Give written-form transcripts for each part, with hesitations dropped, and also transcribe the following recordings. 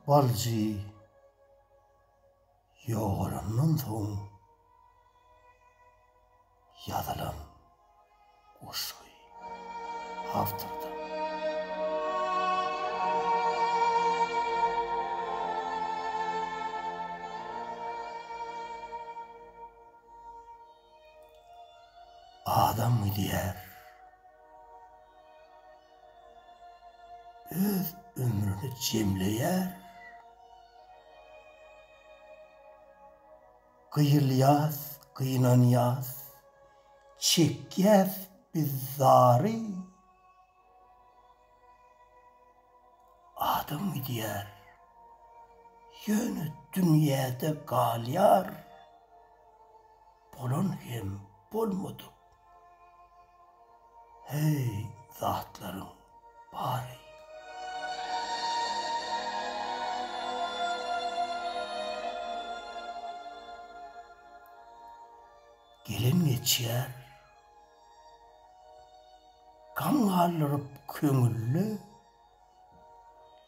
Baljy ýogalandan soň ýazylan goşgy awtordan. Adam gidýär. Öz ömrüni jemleýär. Gyýylýas, gynanýas, çekýäs biz zary. Adam gidýär, ýöne dünýäde galýar. Bolan hem bolmadyk heý zatlaryň bary. Gelen geçýär. Gam galdyryp köňülde.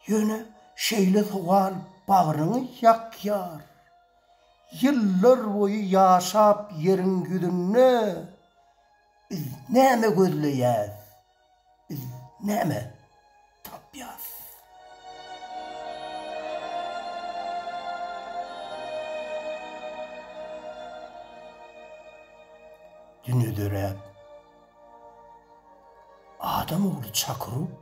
Ýöne şeýle sowal bagryňy ýakýar. Ýyllar boýy ýaşap ýeriň ýüzünde biz näme gözleýäs, biz näme tapýas? Dünýe döräp, adam ogly çakyr urup,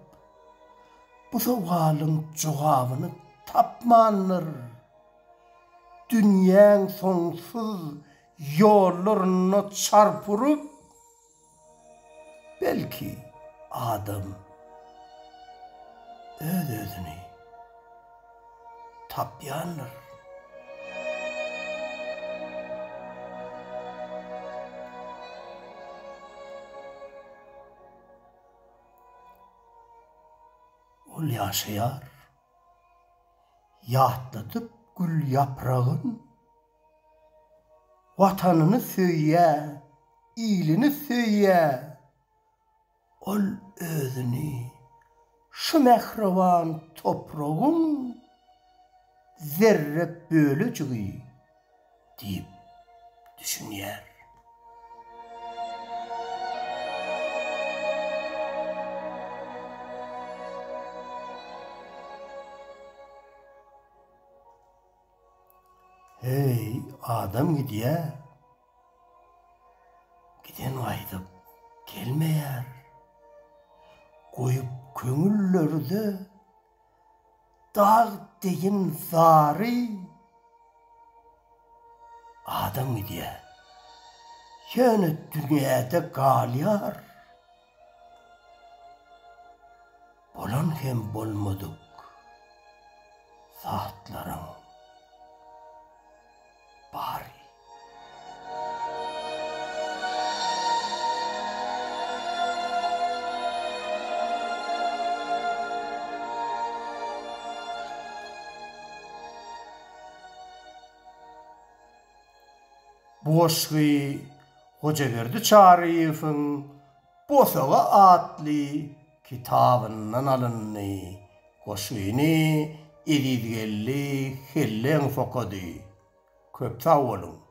bu sowalyň jogabyny tapmandyr. Dünýäň soňsuz ýollarynda çarp urup, belki, adam öz-özüni tapýandyr. Ol ýaşaýar. Ýatladyp gül ýapragyn. Watanyny söýýär, ilini söýýär. Ol özüni şu mähriban topragyň zerre bölejigi diýip düşünýär. Heý, adam gidýär. Giden gaýdyp gelmeýär. Goýup köňüllerde Dag deýin zary adam gidýär. Ýöne dünýäde galýar. Bolan hem bolmadyk zatlaryň bary. Bu goşgy Hojaberdi Çaryýewiň Bosaga atly kitabyndan alyndy. Goşgyny Ezizgeldi Helleňow okady. Köp sag boluň!